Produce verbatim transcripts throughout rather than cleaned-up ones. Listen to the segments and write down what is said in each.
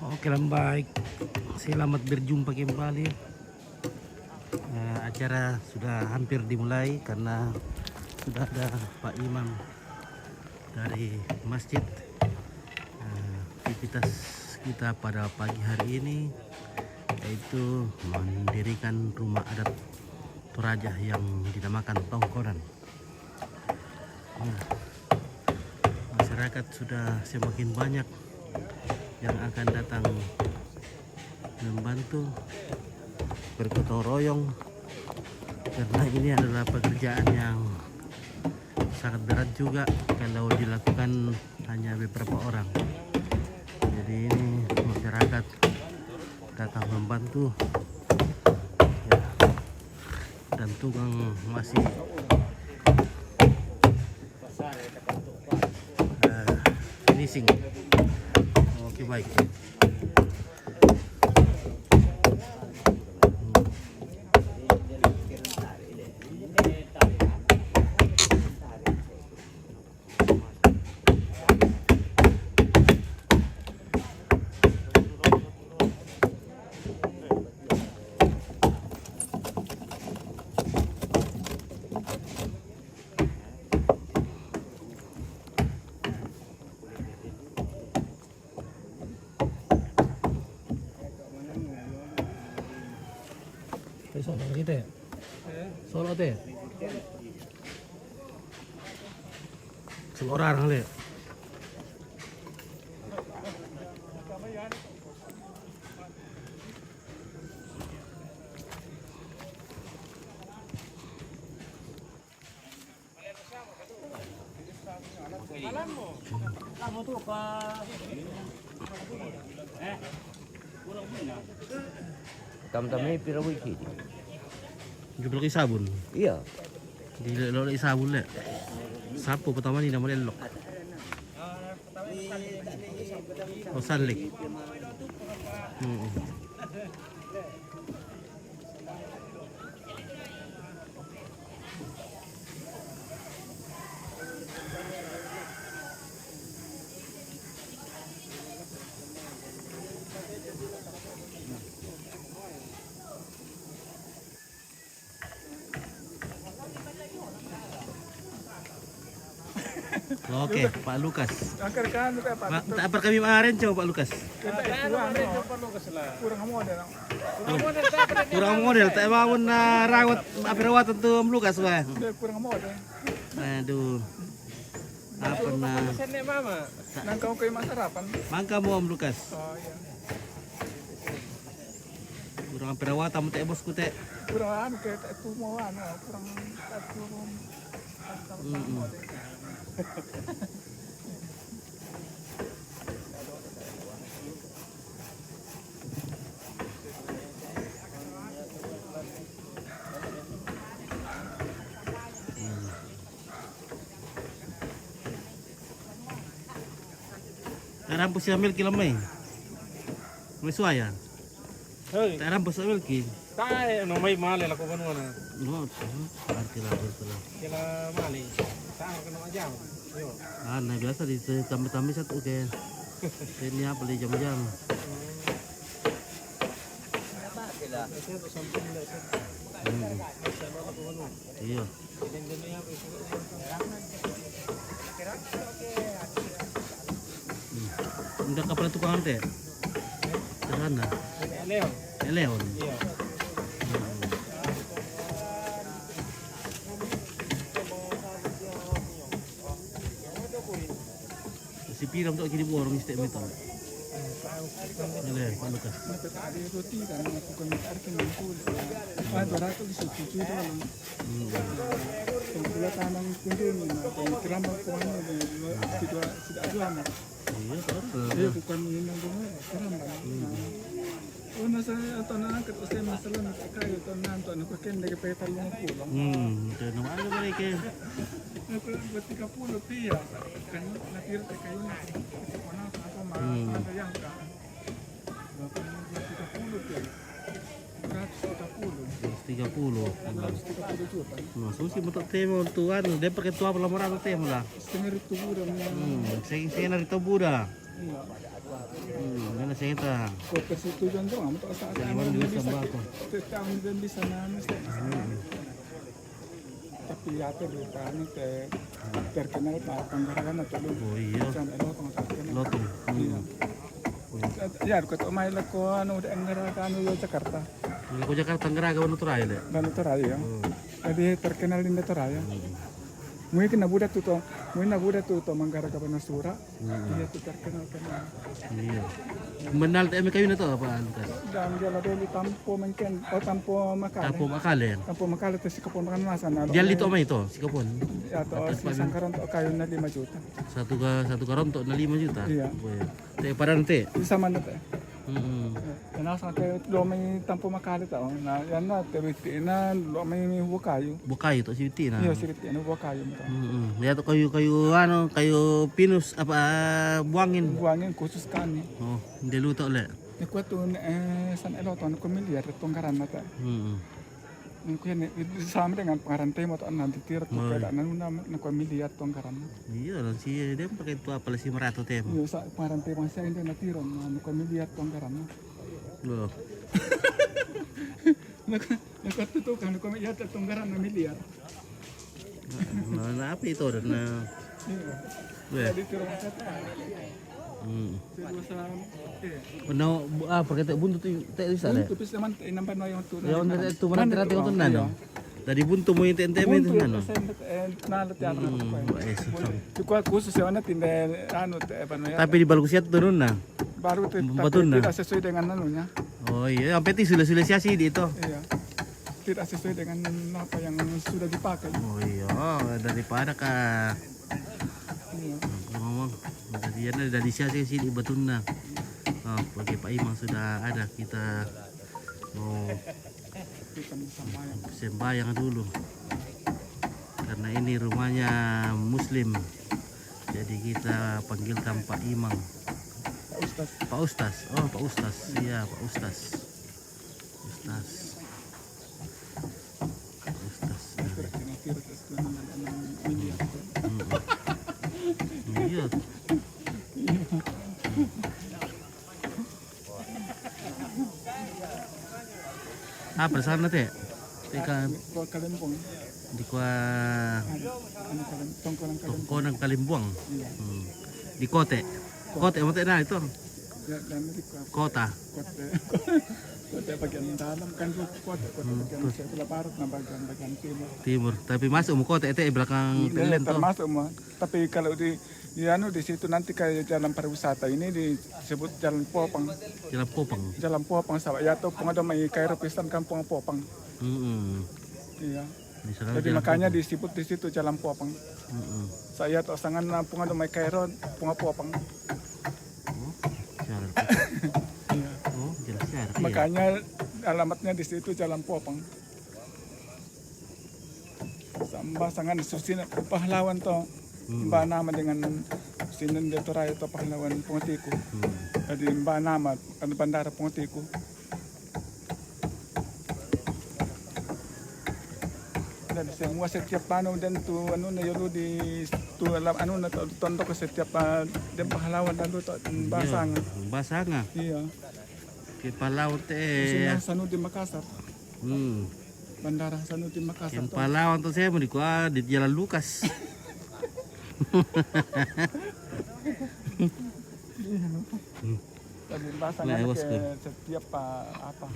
Oke, lambaik. Selamat berjumpa kembali. Eh, acara sudah hampir dimulai karena sudah ada Pak Imam dari masjid. Eh, aktivitas kita pada pagi hari ini yaitu mendirikan rumah adat Toraja yang dinamakan Tongkonan. Nah, masyarakat sudah semakin banyak yang akan datang membantu, bergotong royong, karena ini adalah pekerjaan yang sangat berat juga kalau dilakukan hanya beberapa orang. Jadi ini masyarakat datang membantu, ya, dan tukang masih, eh, finishing. Oke, baik. Solo kita ya? Solo te. Solo orang le. Tam-tam ini pira wiki di? Jumlah isabun. Iya. Di lo isabun le. Sapu pertama ni nama lelok. Oh, sanlik. Hmm. Oke, Pak Lukas. Angker kan, Pak, Pak, Lukas. Tak apa kami kemarin coba Pak Lukas. Kita itu, anu, Pak Lukas lah. Kurang model. Kurang model, tak mau na rawat, apa rawatan tu Om Lukas, wah. Dia kurang model. Aduh. Apa na? Pesan nih, Mama. Nang kau kayak masa rapan. Mangka mau Om Lukas. Oh, iya. Kurang perawatan, te bosku, te. Kurang anu, kayak tak itu mau anu, kurang tak turun. Mm-mm. Tarampo si Amel ki lamai. Mai suaya. Hei. Tarampo si Amel ki. Tae no mai male la ko banua na. No, arti la, arti la. Kila male. Tae ko no aja. Yo. Ah, na biasa di tambah-tambah satu ke. Ini apa di jam-jam? Hmm. Iya. Hmm. Nda ka pala tukang te. Ke sana. Leon. Eh, Leon. Iya. Hmm. Si pira untuk kini borong istek meter. Ini, Pak Lukas. Ada roti kan, bukan arti mangkul. Ah, dua ratus tujuh juta lah. Hmm. Pengkula tanang kunjung, nah, pengkirama kuana, tidak, tidak jual, nah. Iya, betul. Iya, bukan ini, kirama. Hmm. Oh, na sa ato na angkat, sa masalah na kayo, ato na, ato na, pakai, hindi ka pa talong po lang. Hmm, ito naman, ano ba, eh, kaya? Ako, ba't tiga puluh, tiya? Kayo, natira, kayo na. Ito ko na, ako, ma-, Hmm. Masayang ka. Ba't tiga puluh, tiya? Seratus tiga puluh. Seratus tiga puluh. Seratus tiga puluh juta. Nah, susi mo to temo, tuan, dia pakai tua pala murah to temo lah. Setengah ribu bulan, ya. Hmm, sing, sing na rito buda. Iya. Hmm, dan saya ta. Ko persetujuan tu, amat tak sa-, Jadi, anu, mana duit bisa, tambah tu? Tetap dia bisa, anu, mesti. Hmm. Tapi apa lupa ni te-, terkenal pa Tonggarangan atau lu? Oh, iya. Macam Lotong terkenal. Lotong. Hmm. Iya. Oh, iya. Ya, ko tu mai lah ko anu, de Anggara ka anu, Jakarta. Kalau ko Jakarta, Anggara ka Banu Toraja, le? Banu Toraja, ya. Oh. Jadi terkenal di Toraja. Hmm. Mui kena budak tu to, mui na budak tu to Manggara ka Banu Sura. Hmm. Iya tu terkenal, kenal. Iya. Menal te eme kayu na to apa, Lukas? Dan dia lah beli tampo mungkin, oh, tampo makale. Tampo makale. Tampo makale tu si kapon makan masa na. Dia li to mai to, si kapon. Ya to, atau si apa, sangkaran to kayu na lima juta. Satu ka-, satu karon to na lima juta? Iya. Oh, iya. Te paran te? Bisa mana te? Hmm. Kenal sampai dua mai tampo makale tau. Na, ya na, te biti na, dua mai buah kayu. Buah kayu to si biti na. Iya, si biti na buah kayu. Hmm. Ya to kayu, kayu anu, kayu pinus apa, buangin. Buangin khusus kami. Oh, dia lu to le. Ni kuat tu, eh, san elo to, ko miliar Tonggarangan na ta. Hmm. Ni kuat ni, sama dengan pengaran temo to, nanti tiro tu, oh, kada nanu nama, ni ko miliar Tonggarangan. Iya, lah si dia pakai tu apa lah si merato temo. Iya, sa pengaran temo saya ini na tiro, na ko miliar Tonggarangan. Loh. Ni ko, ni ko tu tu kan, ko miliar Tonggarangan na miliar. Nah, nah, apa itu ada? Nah. Iya. Weh. Jadi tiro. Hmm. Tiro sa-, eh. No, bu-, ah, pakai te buntu tu, te bisa le? Buntu bisa man, eh, nampak no yang tu. Yang tu, tu mana tira tengok tu nano. Iya. Dari buntu mo yung te-, te-, buntu itu nano. Sa-, eh, na, latihan. Hmm, eh, susah. Cukup khusus yang mana tinda, anu, te-, apa namanya? Tapi di Balkusiat turun na. Baru te-, tapi batun na. Tidak sesuai dengan anunya. Oh iya, sampai ti sule-sule siasi di itu. Iya. Tidak sesuai dengan apa yang sudah dipakai. Oh iya, daripada ka. Iya. Ngomong, dari, dari siasi sini batun na. Oh, pakai Pak Imam sudah ada, kita mau sembahyang dulu. Karena ini rumahnya Muslim. Jadi kita panggilkan Pak Imam. Pak Ustaz. Pak Ustaz. Oh, Pak Ustaz. Iya, Pak Ustaz. Ustaz. Ustaz. Hmm. Iya. Ah, perasaan nanti. Teka. Di Kua Kalempong. Di Kua. Anu, Kalem-, Tongkonan Kalempong. Tongkonan Kalempong. Iya. Hmm. Di Kote. Kote, Kote na itu. Ya, dan di Kua. Kota. Kote. Kote bagian dalam kan, Kote, Kote bagian sebelah barat, nah, bagian, bagian timur. Timur. Tapi masuk mau Kote itu belakang. Iya, Telen tuh. Termasuk mau. Tapi kalau di, di anu, di situ nanti kayak jalan pariwisata ini disebut Jalan Popang. Jalan Popang. Jalan Popang, sabab ya to, punga do mai Kairo pisan kan punga Popang. Mm-mm. Iya. Jadi makanya disebut di situ Jalan Popang. Mm-mm. Saya to sangan na punga do mai Kairo, punga Popang. Oh, siaran. Iya. Oh, jelas siaran. Iya. Makanya alamatnya di situ Jalan Popang. Samba sangan susin pahlawan to. Hmm. Ba nama dengan sinin de Toraja to pahlawan pungatiku. Hmm. Jadi ba nama kan bandara pungatiku. Dan semua setiap anu dan tu anu na yolo di tu alam anu na to, tontok setiap, ah, dan pahlawan lalu to. Iya, basanga. Basanga. Iya. Ke pahlawan te. Sina sanu di Makassar. Hmm. Bandara Hasanuddin Makassar. Yang pahlawan tu saya mau di Kua, di Jalan Lukas. Tapi bahasanya ke setiap, ah, apa?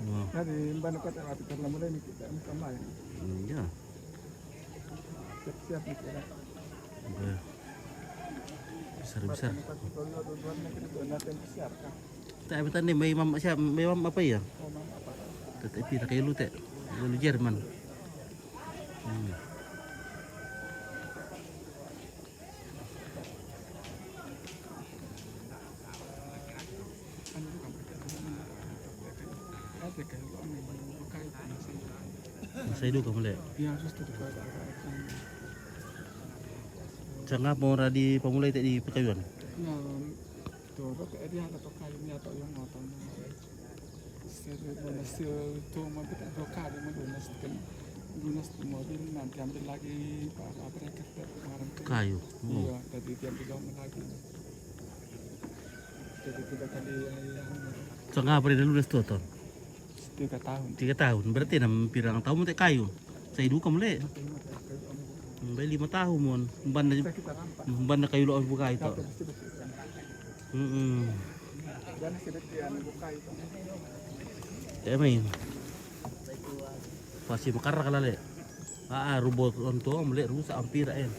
Wow. Jadi, mbak nak kata waktu terlalu mulai ni kita sama ya. Iya. Siap-siap ni kita. Udah. Besar-besar. Tapi tadi mai mam siap, mai mam apa ya? Tetapi tak kayak lu teh. Lu Jerman. Hmm. Masai duka mulai. Iya, sudah duka. Sanga pamulai te di pakayuan. Nah, tu, tu, dia ada pakayuan ni atau yang motor. Seri mana seri tu, mabit dua kali, mabit nasi kan. Lunas tu mobil, nanti ambil lagi apa, apa yang kerja kemarin tu. Kayu. Iya, tadi dia bilang lagi. Jadi tiga kali, ya, ya. Sangapa ri nalunas tu, Ton? Tiga tahun. Tiga tahun. Berarti nam pirang tahun mo te kayu? Sa iduka mo le. Bai lima tahun mon. Umban na, Kita nampak. umban na kayu lo buka itu. Bersih-bersih. Mm-mm. Dan sedikit yang buka itu. Te mai. Pasi makarra kala le. Aa, rubot on to mo le, rusak ampira en.